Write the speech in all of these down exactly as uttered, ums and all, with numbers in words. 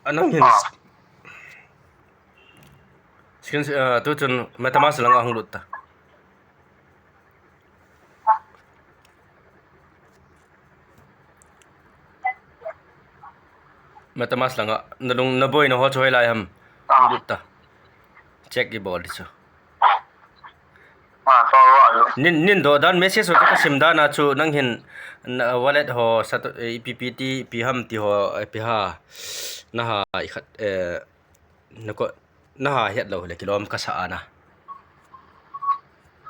Anang hin. Screen, ah, tu chun MetaMask langa hung lut ta. MetaMask langa, na lung, na boina ho chu hoilai ham. Hung lut ta. Check i bol di chu. Ah, so, ro, ro. Nin, nin doh dan message ho chu ka sim dan a chu nang hin, na wallet ho, sa to, eh, ipi pi ti, ipi ham ti ho, eh, ipi ha. Na ha, i khat, eh, na ko, na ha het lou le kilom ka sa ana.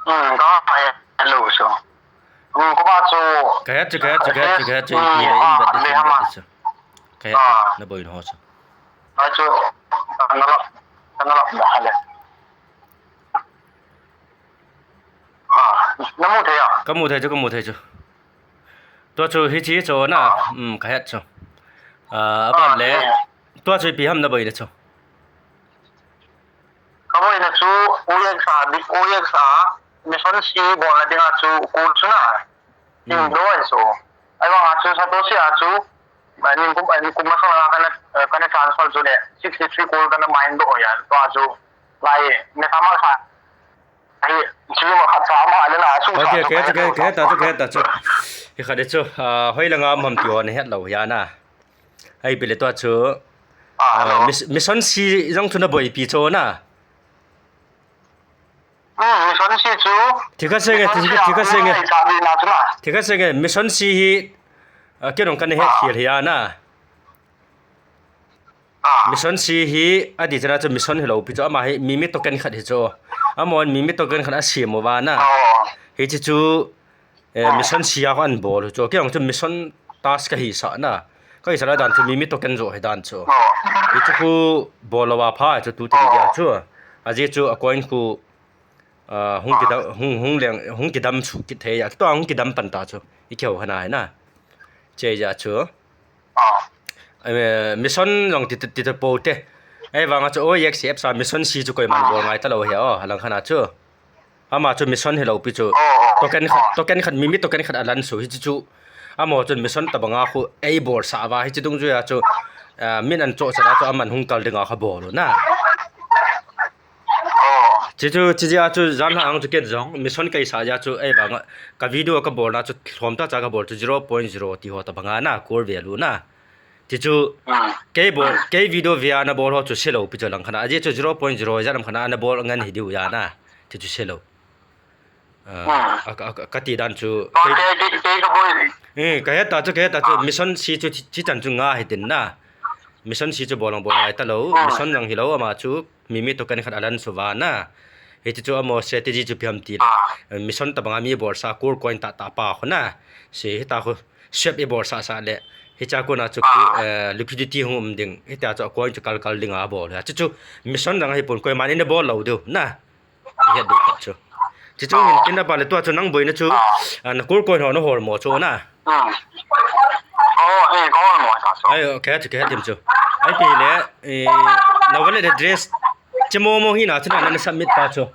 Hmm, ka ha het lou so. Hmm, ko ba chu. Ka het chu, ka het chu, ka het chu, ka het chu, ipi le in bet di chu, in bet di chu. Ka het chu, na boina ho chu. A chu, na la, na la, na ha le. Ah, na mu thei a? Ka mu thei chu, ka mu thei chu. Tua chu hichi chu na, um, ka het chu. Ah, aban le, tua chu ipi ham na boina chu. Ka boina chu, O X a, di, O X a, Mission C bolna dinga chu, ko chu na. Hmm. Doi so. Ahivanga chu Satoshi a chu, ah, nin kum, ah, nin kum masang langa kana, ah, kana transfer chu le, sixty-three crore kana mine doh ya, tua chu. Lai, MetaMask a. Ai, chu ma khat sa ma le na, su sa. Okay, chu okay, ka chu, okay, okay, ta chu, okay, ta chu. Hi khat de chu, ah, hoi langa mam ti ho na het lou ya na. Ai, ipi le tua chu. Ah, ah, hello. Mis-, Mission C jong chu na boipi chu na. Hmm, Mission C chu. Thikha senge, Mission C thikha, thikha senge. Sa bi na chu na. Thikha senge, Mission C hi, ah, kei jong kana het khel hi a na. Ah. Mission C hi, adi chana chu Mission hilou pi chu, ama hi, mimi token khat hi chu. Amahon mimi token khat asem uva na. Oh. Hichi chu, eh, ah, Mission C a kho an bol chu. Kei jong chu Mission task ka hisah na. Ka hisah na dan chu mimi token jo hi dan chu. Oh. Hichu khu bol lou a pha chu tu ti dia chu. Ajeh chu a coin khu, ah, hung kidam, hung, hung leng, hung kidam chu kithei a. Kitua hung kidam pan ta chu. I kihou hana hi na. Che ja chu. Ah. Eh, Mission jong ti, ti, ti po te. Ahivanga chu O X apps a Mission C chu koiman bol ngai talou hi o, alang khat a chu. Ama chu Mission hilou pi chu. Oh, oh. Token khat, oh, token khat, mimi token khat alan su hichi chu. Amaho chun Mission tabanga khu ei bolsah uva hichi dungjuia chu, ah, min an chohchat a chu aman hung kal dinga kha bol u na. Oh. Chi chu, chi jeh a chu, jan lha ang chu ken jong, Mission ka hisah jeh a chu, ahivanga, ka video ka bolna chu, lhom tah cha ka bol chu, zero point zero ti ho tabanga na, core value na. Chi chu, hmm, kei bol, hmm, kei video ve a na bol ho chu, se lou pi chu lang khat a. Ajeh chu, zero point zero, jat lam khat a, na bol ngen hi diu ya na. Chi chu, se lou. Ah, hmm, a, a, a, ka ti dan chu. Kei, kei, kei, kei ka bol. Eh, ka het ta chu, ka het ta chu, ah, Mission C chu, chi, chi chan chu nga hi tin na. Mission C chu bol ang bol ngai talou. Hmm. Mission jong hilou ama chu, mimi token khat alan su uva na. Hichi chu amaho strategy chu ipi ham ti le. Ah. Eh, Mission tabanga mi bolsa, core coin tah tah pa khu na. Si hita khu, swap i bolsah sah le. Hicha kona chu, ah, eh, liquidity hung um ding. Hita chu a coin chu kal kal dinga bol. Hichu chu, Mission jong hi pon koiman in bol lou diu na. I het diu khat chu. Chi chu hin tin na pa le tua chu nang boina chu, ah, na core coin ho na hol mo chu na. Hmm. Oh, eh, ka hol mo ta chu. Ai, okay, chu, ka het thim chu. Ai ti le, eh, na wallet address. Che mo mo hi na chu na, na submit pa chu.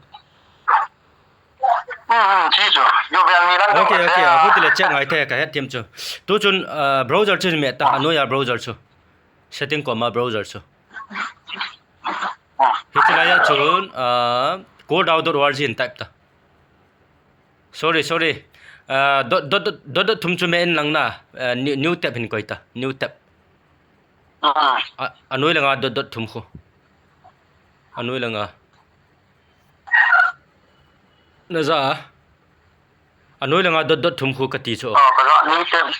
Hmm, hmm, chi chu. Yo, vel ni lang. Okay, okay, a, hu ti le check ngai te, ka het thim chu. Tu chun, ah, browser chu me ta, ah, anoiya browser chu. Setting koma browser chu. Hichi laiya chun, ah, coldao dot org in type ta. Sorry, sorry. Ah, dot, dot, dot, dot, dot thum chu me in lang na. Ah, new, new tab hin koi ta. New tab. Ah. A, anoi langa dot, dot thum khu. Anoi langa. Na ja a? Anoi langa dot, dot thum khu ka ti chu. Ah, ka ja, new tab.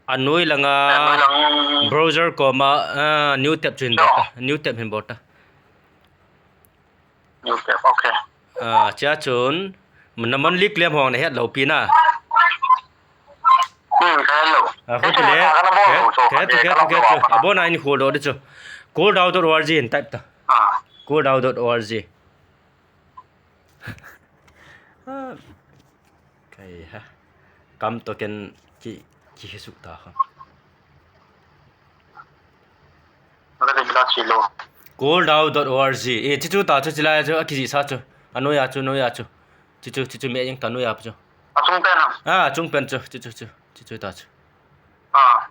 Anoi langa, eh, anoi lang browser koma, ah, new tab chu hin bol ta. New tab hin bol ta. New tab, okay. Ah, chia chun, na monthly claim ho na het lou pi na. Hmm, ka het lou. Ah, khu ti le, ka het, ka het chu, ka het chu, ka het chu. Abona in khu lo di chu. Coldao dot org in type ta. Ah. Coldao dot org. Ah, kai ha. Kam token ki, ki hi suk ta kha. Ka ti la chi lo. Coldao dot org. Eh, chi chu ta chu, chi lai chu, a kiji sa chu. Anoiya chu, noiya chu. Chi chu, chi chu me jeng ta noiya chu. A chung pen a? Ah, chung pen chu, chi chu chu, chi chu ta chu. Ah.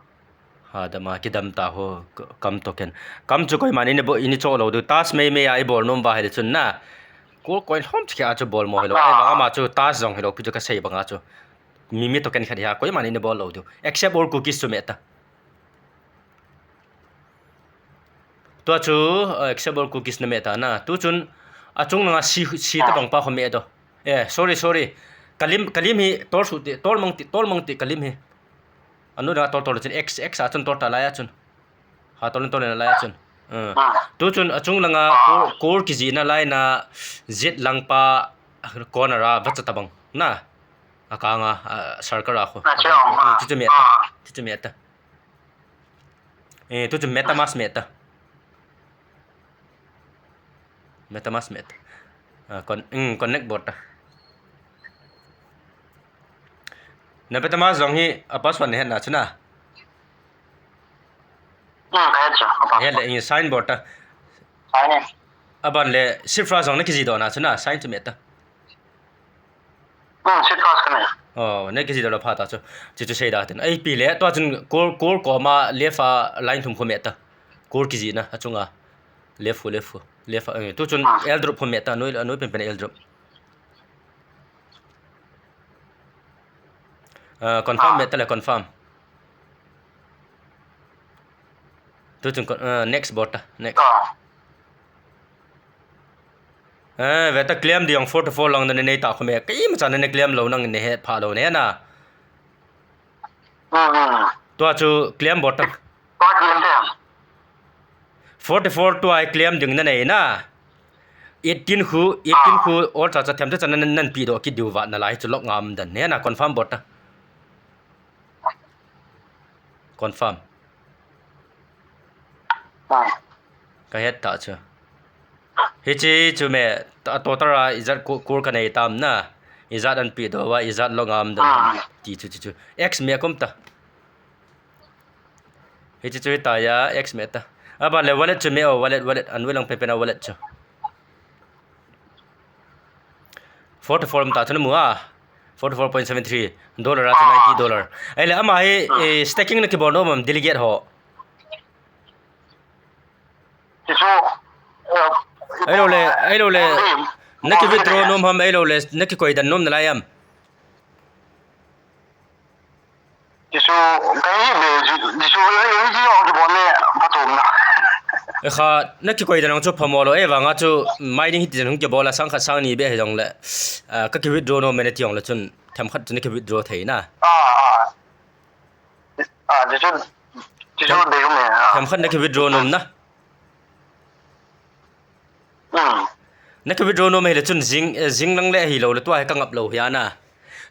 Adama kidam ta ho, kam to ken. Kam chu koiman ini bo, ini cho lou diu. Task mei mei a ibol nom uva hile chun na. Call coin lhom chu kia chu bol mo hilou. Ahivang ama chu task jong hilou pi chu kasei banga chu. Mi mi token khat hi a koiman ini bol lou diu. Accept all cookies chu meh ta. Tua chu, uh, accept all cookies na meh ta na. Tu chun achung langa si, si tabang pa kho meh do. Eh, sorry, sorry. Kalim, kalim hi tol su ti, tol mang ti, tol mang ti kalim hi. Anu da tol tol chin X, X a chun tol ta lai a chun. Ha tol tol na lai a chun. Uh. Tu chun achung langa call, call kijih na lai na Z lang pa corner a vacha tabang. Na. Akanga, uh, circle a kho. Chuchu meh ta. Chuchu meh ta. Eh, tu chu MetaMask meh ta. MetaMask meh ta. Ah, con-, hmm, connect bol ta. Na MetaMask jong hi a password na het na chu na. Hmm, ka het chu. Het le, hmm, sign bol ta. Sign in. Aban le, Shifra jong na kijih doh na chu na, sign chu meh ta. Hmm, Shifra ka nei. Oh, na kijih doh le pha ta chu. Chuchu sei da tin. Ipi le, tua chun call, call koma left a line thum kho meh ta. Call kijih na, achunga. Left kho, left kho. Left a, eh, tu chun airdrop kho meh ta, anoi, anoi pen pen airdrop. Ah, confirm meh ta le, confirm. Tu chun con-, ah, next bol ta, next. Ah. Eh, ve ta claim ding forty-four lang na nei ta kho meh. Kei ma cha na claim lou nang nei het pha lou ne na. Hmm, hmm. Tua chu claim bol ta. Tua claim ta. Forty-four tua claim ding na nei na. Eighteen khu, eighteen khu, all cha cha them cha cha na nan pi doh kit diu va na lai chu log ngam dan ne na confirm bol ta. Confirm. Ah. Ka het ta chu. Hiche chu meh, a total a ijat call, call ka nei tam na. Ijat an pi doh va, ijat log ngam dan. Ah. Ti chu, chu, chu. X meh kum ta. Hiche chu hita ya, X meh ta. Aban le wallet chu meh o, wallet, wallet. Anoi lang pen pen a wallet chu. Forty-four um ta chu na mu a. Forty-four point seven three dollar a chu ninety dollar. Ahile ama hi, eh, staking na kibol nom am delegate ho. Ahilou le, ahilou le, na ki withdraw nom ham, ahilou le, na kikoi dan nom na lai am. Jisu, ka hi be, Jisu, eh, eh, ji ong kibol le, phatom na. Eh, kha, na kikoi dan ong chu phamo lou, eh, vanga chu mining hiti dan hung kibol a, sang khat sang ni be hi jong le, ah, ka ki withdraw nom e na ti ong le chun, them khat chu na ki withdraw thei na. Ah, ah. Ah, Jisu, Jisu them, be me, ah. Them khat na ki withdraw nom na. Hmm. Na ki withdraw nom hile chun jing, eh, jing lang le hilou le tua hi ka ngap lou hi a na.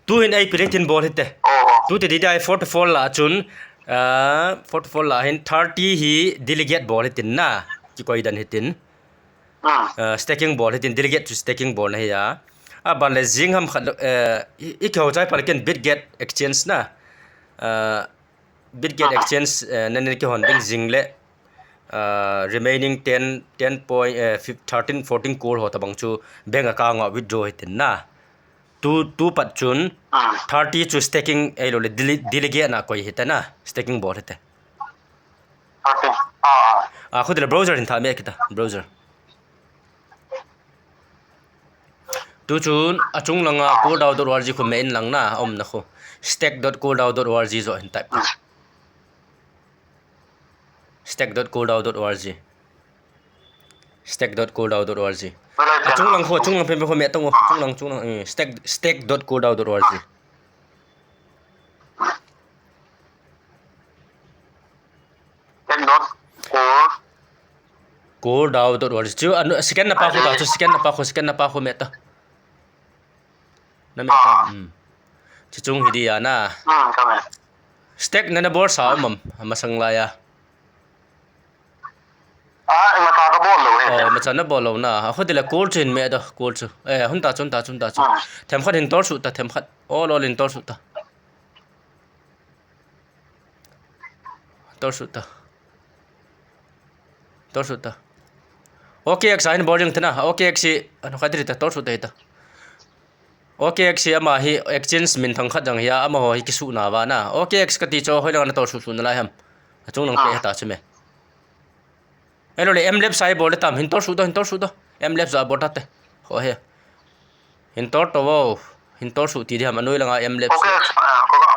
Tu hin ipi le tin bol hite. Oh, oh. Tu te di dai forty-four la chun, ah, forty-four la hin thirty hi delegate bol hitin na. Kikoi dan hitin. Hmm. Ah, staking bol hitin, delegate chu staking bol na hi a. Aban le jing ham khat, eh, i, i kihou chai pal ken Bitget exchange na. Ah, Bitget, ah, exchange, eh, na, na kihon ding jing le, ah, remaining ten, ten point, eh, fif-, thirteen, fourteen call ho tabang chu bank account a withdraw hitin na. Tu, tu pat chun, ah, thirty chu staking ahilou le dele-, delegate na koi hita na, staking bol hite. Okay. Ah, ah. Ah, khu ti le browser hin tha me kita, browser. Tu chun, achung langa cooldown dot org khu me in lang na, a um na khu. Stake dot cooldown dot org jo hin type ta. Stake dot cooldown dot org. Stake dot cooldown dot org. Achung lang khu, achung lang pen pen khu me tong o. Achung lang, achung lang, eh, stake, stake dot cooldown dot org. Stake dot cool. Cooldown dot org. Chu, anu, second na pa khu ta, chu second na pa khu, second na pa khu me ta. Na me ta. Ah. Hmm. Chu chung hi di a na. Hmm, ka me. Stake na na bol sa um am, amasang lai a. Ah, ima ta ka bol lou he. Oh, ima cha na bol lou na. A khu ti le cool chu hin me do, cool chu. Eh, hun ta chun ta, chun ta chu. Ah. Them khat hin tol su ta, them khat. Ol ol hin tol su ta. Tol su ta. Tol su ta. OKX a hin bol jeng te na. OKX hi, anu khat ri ta, tol su ta hi ta. OKX hi ama hi exchange min thang khat jang hi a, amaho hi kisu na va na. OKX ka ti chu hoilang na tol su su na lai ham. Achung lang pe ta chu me. Elo le M labs a ibol le tam, hin tor suh to, hin tor suh to. M labs a bol ta te. Ho he. Hin tor to vo. Hin tor suh ti di ham, anoi langa M labs. Okay, ah, ko ka.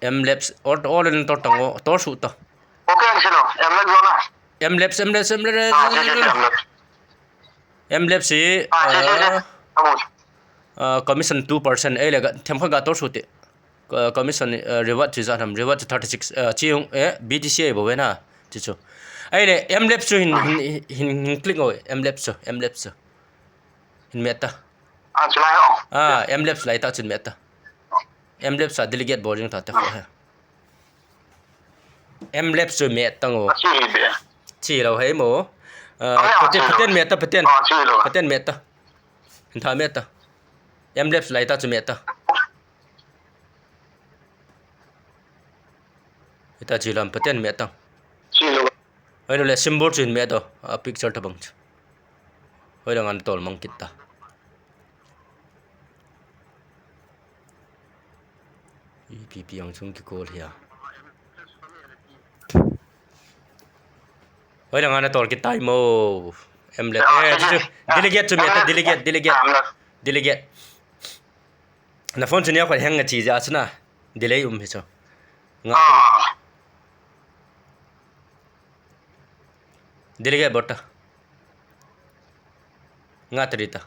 M labs, ol, ol in tor tang o, tor suh to. Okay, silo, M labs lo na. M labs, M labs, M labs. Ah, si, si, si, M labs. M labs si, ah, si, si, si. Ah, commission two percent, ei le ga, themkhat ga tor suh te. Commission, reward chi jat ham, reward chi thirty six, chi, eh, B T C a bou ve na, chi chu. Ei le, M labs chu hin, hin, hin, hin click o, M labs chu, M labs chu. Hin me ta. Ah, chulai ho. Ah, M labs lai ta chun me ta. M labs a delegate bol jing ta te kho he. M labs chu me tang o. Chi hi be. Chi lo hei mo. Ah, pattern, pattern me ta, pattern. Ah, chi lo. Pattern me ta. Hin tha me ta. M labs lai ta chu me ta. Ita chi lam pattern me ta. Chi lo. Hoi no le symbol chu hin me to, a picture tabang chu. Hoi lang ana tol mang kit ta. Ipi pi ang chung kikol hia. Hoi lang ana tol kit tai mo. M labs. Eh, chu, chu. Delegate chu me ta, delegate, delegate. Delegate. Na phone chu nia khat hang a chi ja chu na. Delay um hi chu. Nga. Delegate bol ta. Nga tari ta.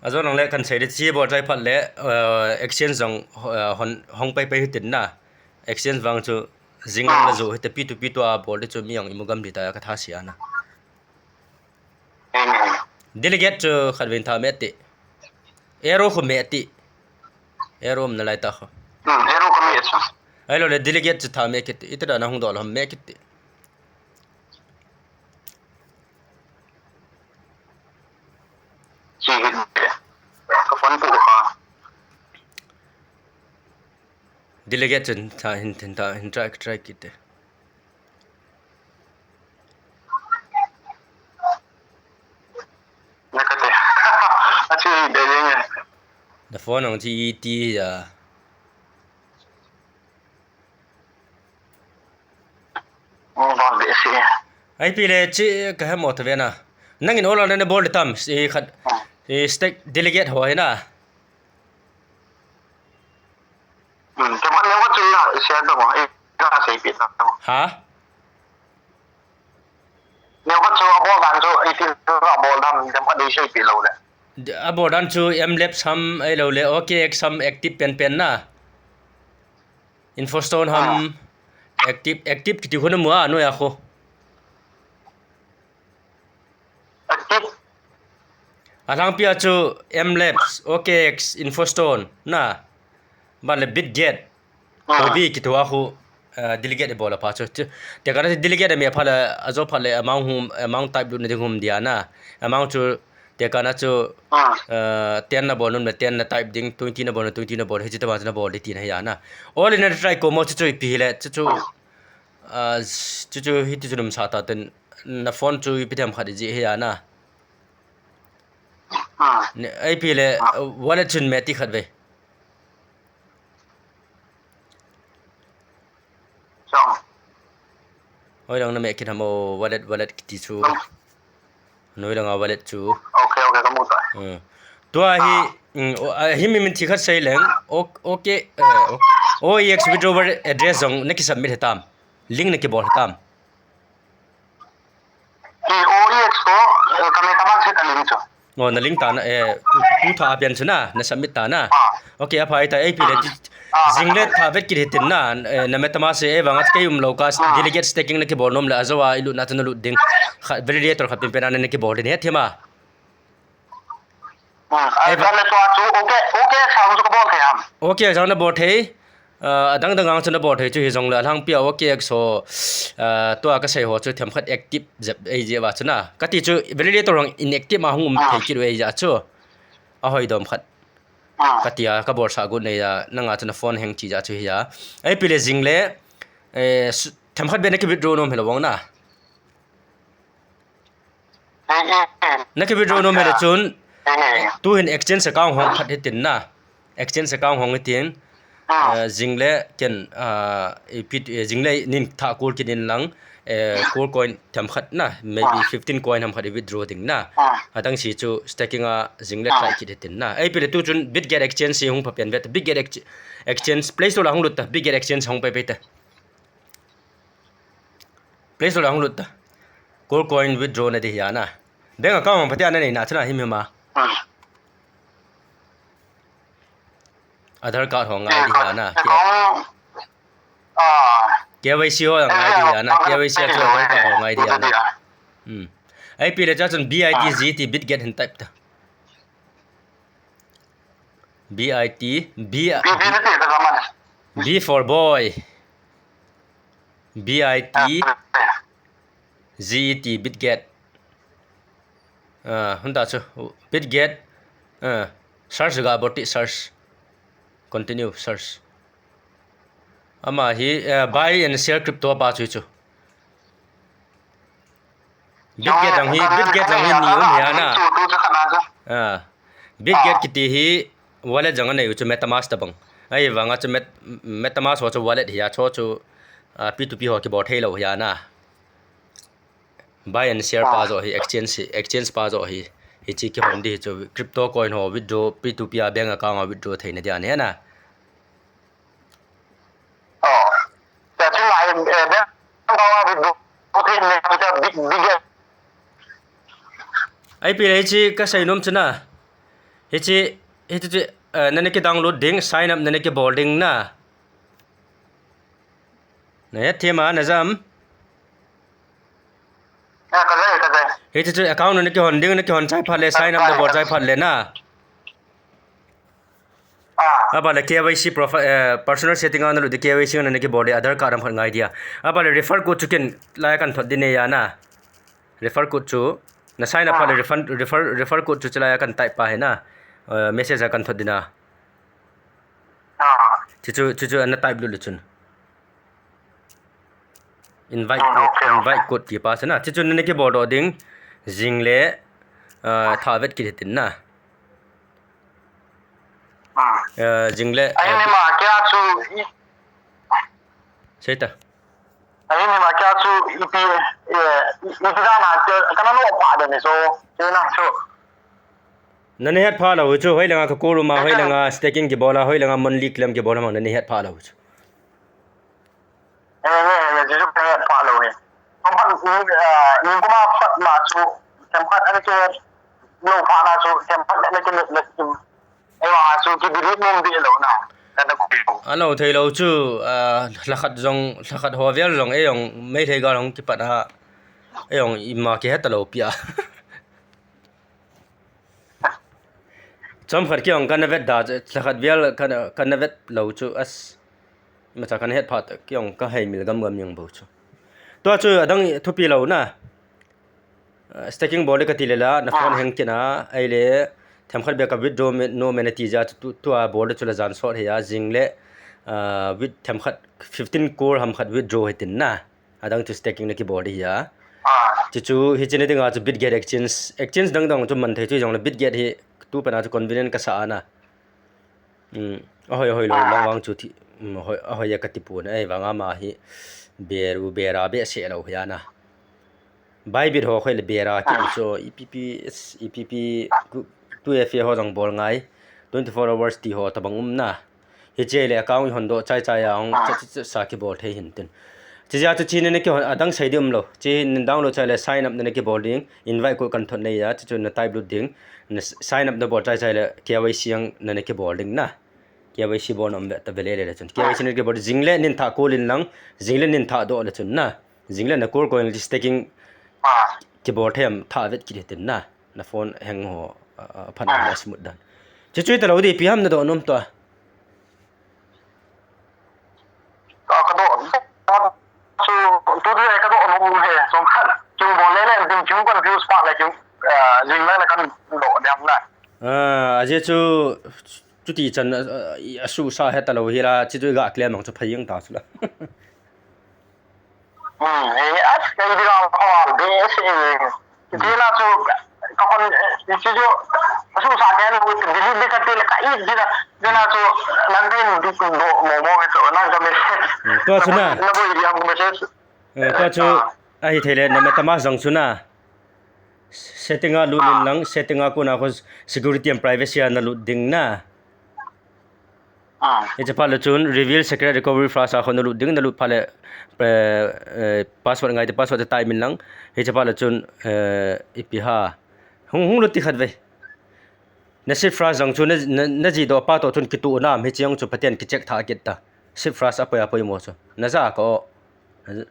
Ajo nang le kan sei de chi bol chai phat le, eh, exchange jong, eh, hon, hong pai pai hitin na. Exchange vang chu jing lang la jo hite pi tu pi tu a bol de chu mi ang imu gam di ta ka tha sia na. Delegate chu khat vin tha me ti. Arrow khu me ti. Arrow um na lai ta khu. Hmm, arrow khu me chu. Ai lo le delegate chu tha me kit. Ita da na hung dol ham me kit. Chi kit. Ka phone pu ka. Delegate chun tha hin, hin tha hin try, try kit te. Na ka te. A chi de de ne. The phone ang chi i ti ya. Ai pi le chi ka he mo ta ve na. Nangin ola na bol tam, i khat, i stake delegate ho he na. Hmm, ke ban ne wa chu na, sia to mo, i ka sei pi ta. Ha? Ne wa chu abol dan chu, i ti abol dan, dem ka dei sei pi lo le. Abol dan chu M labs ham, ai lo le, O K X ham active pen pen na. Infostone ham, active, active kiti khu na mu a, noi a khu. Active. A lhangpi a chu M labs, O K X, Infostone, na. Ban le Bitget. Hobi kiti a khu, eh, delegate bol a pha chu. Chu, te kana delegate me pha le, ajo pha le amount hum, amount type lut na ding hum dia na. Amount chu, te kana chu, eh, ten na bol nom le ten na type ding, twenty na bol na twenty na bol, hichi ta ba na bol di ti na hi ya na. All in a try ko mo chu chu ipi le, chu chu, ah, chu chu hiti chu num sa ta ten, na phone chu ipi them khat ji hi ya na. Ne, ipi le, wallet chun me ti khat ve. Chong. Hoi lang na me kit ham o, wallet, wallet kiti chu. Hoi lang a wallet chu. Okay, okay, ka mu ta. Hmm. Tua hi, hmm, o, a, hi mi min thi khat sei leng. O, okay, eh, o, O E X withdrawal address jong na ki submit he tam. Link na ki bol he tam. Ki O E X ko, eh, ka MetaMask se ka link chu. Oh, na link ta na, eh, tu, tu tha a pian chu na, na submit ta na. Ah. Okay, a phai ta, ei pi le, ah, jing le tha vet kit hitin na, eh, na MetaMask se, eh, vang a kei um lo ka, ah, delegate staking na ki bol nom le, ajo a, i lut na chu na lut ding. Kha, validator khat pen pen a na ki bol ding, he thima. Hmm, ai, eh, va- dan le tua chu, okay, okay, sang chu ka bol thei ham. Okay, sang na bol thei. Ah, adang dang ang chu na bol thei chu hi jong le, alhangpi a O K X ho, ah, tua ka sei ho chu themkhat active jep ei je va chu na. Ka ti chu validator hong inactive ma hung um thei kit u ei ja chu. A hoi dom khat. Ah. Ka ti a, ka bol sa gun nei ja, nanga chu na phone hang chi ja chu hi ja. Ei pi le jing le, eh, s-, themkhat be na ki withdraw nom hi lo vang na. Na ki withdraw nom le chun, tu hin exchange account hong phat hitin na. Exchange account hong hitin. Ah. Eh, jingle ken, ah, i pit, eh, jingle nin thah kol kit in lang, eh, kol coin themkhat na, maybe Ah. fifteen coin hamkhat i withdraw ding na. Ah. Adang si chu staking a jingle Ah. try kit hitin na. Ei pile tu chun Bitget Exchange si hung pha pen vet. Bitget Ex-, Exchange Play Store la hung lut ta. Bitget Exchange hung pai pai ta. Play Store la hung lut ta. Kol coin withdraw na di hi a na. Bank account hung pha ti a na nei na chana him him a. Ah. Aadhaar card ho ngai di hi a na. K-, Account. Ah. K Y C ho ngai di hi a na. Ah, K Y C a chu Aadhaar card ho ngai di hi a na. Ah. Hmm. Ei pile cha chun B I T Z ti Bitget hin type ta. B I T, B, B, B, B, B, B, B for boy. B I T, Ah, Z E T, Bitget. Ah, hung ta chu, Bitget. Ah, search ga bot ti search. Continue search. Ama hi, eh, buy and sell crypto pa chu chu. Bitget jong hi, Bitget jong hi ni um hi a na. Ah. Bitget Ah. kiti hi wallet jong anei u chu MetaMask tabang. Ahivanga chu Met-, MetaMask ho chu wallet hi a chu chu, ah, P two P ho kibol thei lou hi a na. Buy and sell pa Ah. jo hi, exchange hi, exchange pa jo hi. Hichi kihon di hi chu crypto coin ho withdraw, P two P a bank account a withdraw theina dia hi a na. Oh. Tia chu ngai, eh, bank account a withdraw thei ne, tia Bit-, Bitget. Ei pile hichi ka sei nom chu na. Hichi, hichi chu, eh, nana ki download ding, sign up nana kibol ding na. Na het them a, na jam. Ah, ka jai, ka jai. Hichi chu account nana kihon ding, na kihon chai phat le, sign up na bol chai phat le na. Ah. Aban le K Y C profi-, eh, personal setting a na lut di K Y C na na kibol di Aadhaar card ham khat ngai dia. Aban le refer code chu ken lai a kan thot di ne ya na. Refer code chu na sign up phat le Ah. refund, refer, refer code chu chulai a kan type pa hi na. Eh, message a kan thot di na. Ah. Chu chu, chu chu ana type lut le chun. Invite Ah, code, okay, okay. Invite code ti pa chu na. Chu chu na na kibol doh ding. Jing le, ah, tha vet kit hitin na. Ah. Eh, jing le, Ahi eh, ni ma, kei a chu i- Sei ta. Ahi ni ma, kei a chu ipi, eh, i-, ipi dan a chu, kana no pa de ni so, kei na chu. Na na het pha lou chu, hoilanga ka call uma, Ahi. Hoilanga staking kibol a, hoilanga monthly claim kibol a, mang na na het pha lou chu. Eh, eh, eh, chu chu ka het pha lou hi. Kom phat, eh, ni kuma phat ma chu, kem phat ana ke, no pha na chu, kem phat ana ke, eh, wa chu ki delete nom di lou na. Ka da ko. Ano thei lou chu, ah, lha khat jong, lha khat ho vel jong, eh, jong, Meitei gal jong kipat a, eh, jong, ima kihet ta lou pi a. Chomkhat kei jong kana vet da, lha khat vel kana, kana vet lou chu as. Imacha kana het phat, kei jong ka hei mil gam gam jeng bou chu. Tua chu adang thupi lou na. Ah, staking bol le kati le la, na phone Ah. hang kit na, ahile, themkhat beh ka withdraw me, nom e nati jeh chu tu, tua bol le chu la jan sot hi a, jing le, ah, with themkhat fifteen crore ham khat withdraw hitin na. Adang chu staking na kibol di hi a. Ah. Chu chu, hiche na dinga chu Bitget exchange, exchange dang dang chu man thei chu jong le Bitget hi tu pen a chu convenient kasa a na. Um, ahoi, ahoi lou, Ah. lang vang chu thi, um, ahoi, ahoi a kati pon, ahivang ama hi beru, bera behseh lou hi a na. Bybit ho khoi le bera kit Ah. chu, E P P, E P P, ku, two F A ho jong bol ngai, twenty-four hours ti ho tabang um na. Hiche le account hon doh chai chai a hung Ah. cha, cha, cha, sa kibol thei hin tin. Chi jeh a chu chi na na kihon, adang sei di um lou. Chi na download chai le sign up na na kibol ding, invite code kan thot nei a, chu chu na type lut ding, na s-, sign up na bol chai chai le K Y C jong na na kibol ding na. K Y C bol nom ve ta ve le le le chun. K Y C na kibol jing le nin thah kol in lang, jing le nin thah doh le chun na. Jing le na kol coin staking Ah. kibol thei am tha vet kit hitin na. Na phone hang ho, a, a, phan Ah. a smooth dan. Chu chu ta lou di ipi ham na doh nom tua. Ka, ka doh, ka, chu, tu tu ka doh nom he, chomkhat. Chu bol le le, ding chu confuse pa le chu, ah, jing le le kan doh diam na. Ah, ajeh chu, chuti chan, ah, ah, i, asuhsa het ta lou hi la, chu chu ga claim ang chu phai jeng ta chu la. Hmm, eh, as, kei di ka khawal be se. Hmm. Kei na chu, ka kon, eh, chu chu, Asu sa kan ko delete de kati le ka i dina. Dina chu nang din di ko mo mo ke chu nang ka message. Hmm, tua chu na. Na boi di am message. Eh, tua chu ahi thei le na MetaMask jong chu na. Setting a lut in lang, setting a kona khu security and privacy a na lut ding na. Ah. Hiche phat le chun reveal secret recovery flask a khu na lut ding, na lut phat le, eh, eh, password ngai te, password te type in lang. Hiche phat le chun, eh, ipi ham. Hung, hung lut ti khat vei. Na seed phrase jong chu na, na, na jih doh pa toh chun kitoh nam, hiche jong chu Pathen kicheck tha kit ta. Seed phrase apoi apoi mo chu. Na ja ko. Na ja.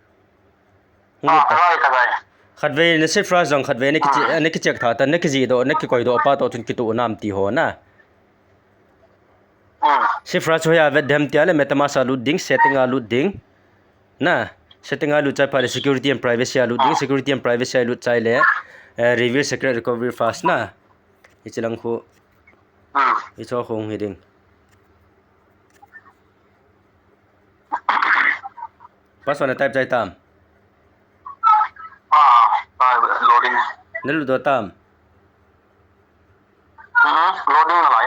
Hung lut ta. Ah, ka gai, ka gai. Khat vei na seed phrase jong khat vei na kiche-, ah, na kicheck tha ta, na kijih doh, na kikoi doh pa toh chun kitoh nam ti ho na. Ah. Seed phrase chu hoiya vet dem tia le MetaMask a lut ding, setting a lut ding. Na, setting a lut chai phat le security and privacy a lut ding, ah, security and privacy a lut chai le, eh, reveal secret recovery flask na. Hiche lang khu. Ah. Hiche khu hung hi ding. Password na type chai tam? Ah, ah, loading. Na lut doh tam? Hmm, loading na lai.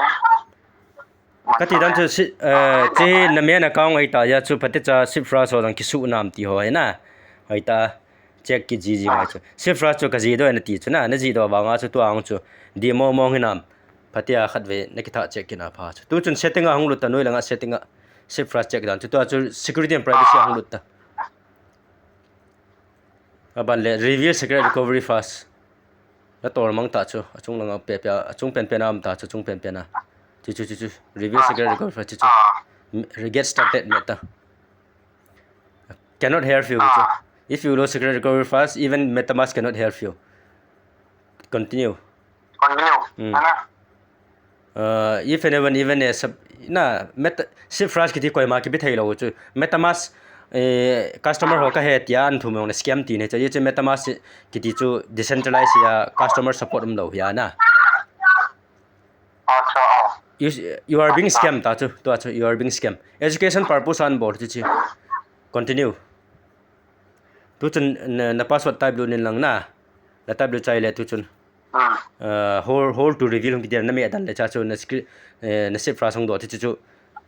Kati dan chu si, eh, che na main account ahi ta ya chu phatecha seed phrase ho jong kisuh nam ti ho ahi na. Ahi ta. Check kit jiji ngai chu. Seed phrase chu ka jih doh e na ti chu na, na jih doh vanga chu tua ang chu. Di mo mo hinam. Phatea khat vei na kitha check kit na pha chu. Tu chun setting a hung lut ta, noi langa setting a. Seed phrase check dan chu. Tua chu security and privacy a hung lut ta. Aban le reveal secret recovery flask. Na tol mang ta chu. Achung langa pe pe a. Achung pen pen a um ta chu. Achung pen pen a. Chu chu chu chu. Reveal secret recovery flask chu chu. Re-, get started me ta. Cannot help you. Ah. If you lose secret recovery flask, even MetaMask cannot help you. Continue. Continue. Hmm. Ana. Uh, if anyone even a sub, na, Meta, seed phrase kiti koima kipe thei lou chu. MetaMask, eh, customer ho ka he tia an thum jong le scam ti ne chu. Hiche MetaMask kiti chu decentralized a customer support um lou hi ana. Acha, ah. You, you are being scammed, ta chu, tua chu, you are being scammed. Education purpose a an bol chu chu. Continue. Tu chun na, na password type lut in lang na. Na type lut chai le tu chun. Ah. Uh, hold, hold to reveal hung kiti na me dan le cha chu na screen, eh, na seed phrase hung doh chu chu.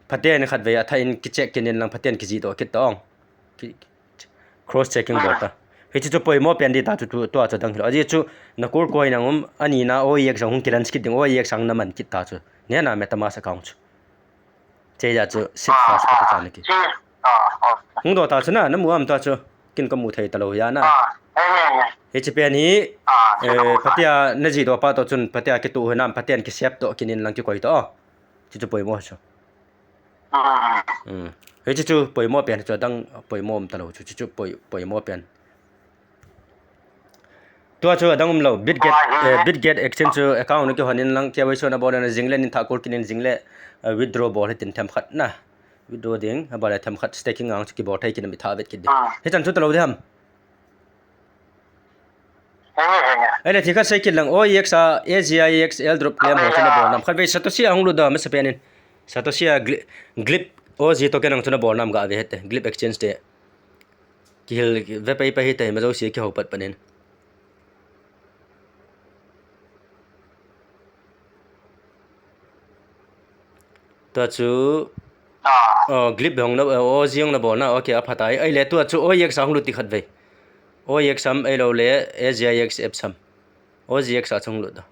Phaten khat vei a tha in kicheck kit in lang phaten kijih doh kit ta ong. Ki, Cross checking bol ta. Hiche chu poimo pen di ta chu tu, tua chu dang hilou. Ajeh chu na kol koi nang um, ani na O E X jong hung kilaunch kit ding, O E X jong na man kit ta chu. Nena MetaMask account chu. Cheja chu seed phrase pa ta cha na ki. Ah, okay. Hung doh ta chu na, na mu am ta chu. Kin ka mu thei ta lou ya na. Ah, eh, eh, eh. Hiche pen hi, ah, eh, phatea na jih doh pa toh chun, phatea kitoh hinam, phaten kisep doh kit in lang kikoi ta o. Hiche chu poimo chu. Ah. Hmm. Hiche chu poimo pen chu, adang poimo um ta lou chu, chu chu poi, poimo pen. Tua chu adang um lou, Bitget, ah, eh, Bitget Exchange chu account na kihon in lang K Y C na bol na jing le, nin tha kol kit in jing le, eh, withdraw bol hitin themkhat na. Withdraw ding, aban le themkhat staking ang chu kibol thei kit na mi tha vet kit ding. Ah. Hichan chu ta lou di ham. Henge, henge. Ahile, thikhat sei kit lang, O E X a, A G I X airdrop claim ho chu na bol nam. Khatvei Satoshi a hung lut doh, masapen in. Satoshi a Gli-, Glyph, O G token ang chu na bol nam ga ve hite, Glyph Exchange te. Kihil, ve pai pai hite, ma jouse kihou pat pat in. Tua chu, ah, oh, Glyph hung na, oh, O G hung na bol na, okay, apha tai. Ahile tua chu O E X a hung lut ti khatvei. O E X ham, ahilou le, A G I X app ham. O G X a chu hung lut doh.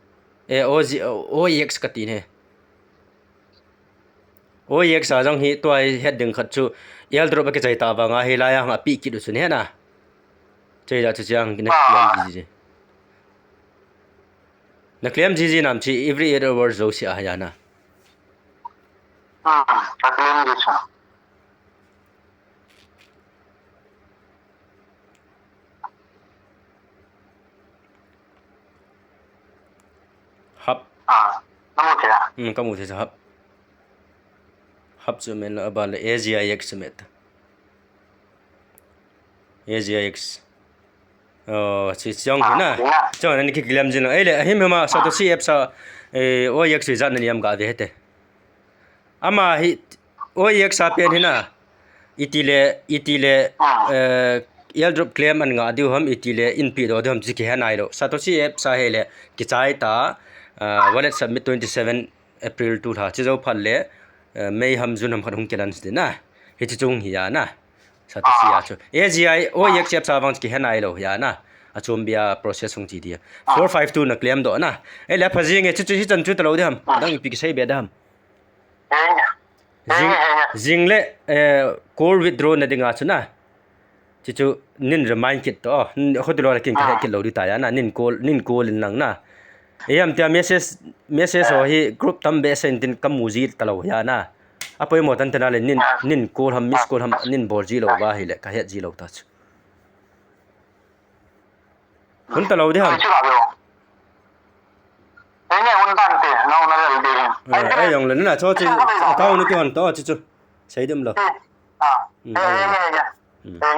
Eh, O G, O E X kati ne. O E X a jong hi tua hi het ding khat chu, airdrop a kichai ta vanga hilai a hung a pi kit u chu ne na. Cheja chu chiang na claim jiji. Na claim jiji nam chi every eight hours jouse a ya na. Ah, ka claim ji cha. Hub. Ah, na mu thei a? Hmm, ka mu thei sa hub. Hub chu men la aban le A G I X chu met. A G I X. Oh, chi chiang hi na. Ah, hi na. Chiang na ni ki claim jin lo. Ahile, ahim hima Satoshi app sa, eh, O E X hi jat na niam ga ve hite. Ama hi, O E X a pen hi na. Itile, itile, ah, eh, airdrop claim an nga diu ham, itile in pi doh diu ham, chi kihe nai lou. Satoshi app sa hile, kichai ta, Ah, wallet submit twenty seven April tu lha. Chi jou phat le, eh, May ham June ham khat hung kilan si na. Hichi chung hi a na. Satoshi a chu. A G I, o, accept sa vang chu kihe nai lou hi a na. Achom bia process hung chi dia. Four five two na claim doh na. Ei le pha jing e, chu chu hichan chu talou diham. Dang ipi kisei be dam. Jing, jing le, eh, call withdraw na dinga chu na. Chuchu nin remind kit to. Khoti lo la kin kahe kit lou di ta ya na. Nin call, nin call in lang na. Eiam tia message, message ho hi group tam be send tin kamu ji talou ya na. Apoimo tan tena le nin, nin call ham, miss call ham, nin bol ji lou ba hi le kahe ji lou ta chu. Hun talou di ham. Ai, chu la lo. Ei, ne, hun tan te, na, na le de. Ei, jong le na, cho chi, account ni ki hon to, chi chu. Sei dim lo. Ah. Ei, ei, ei.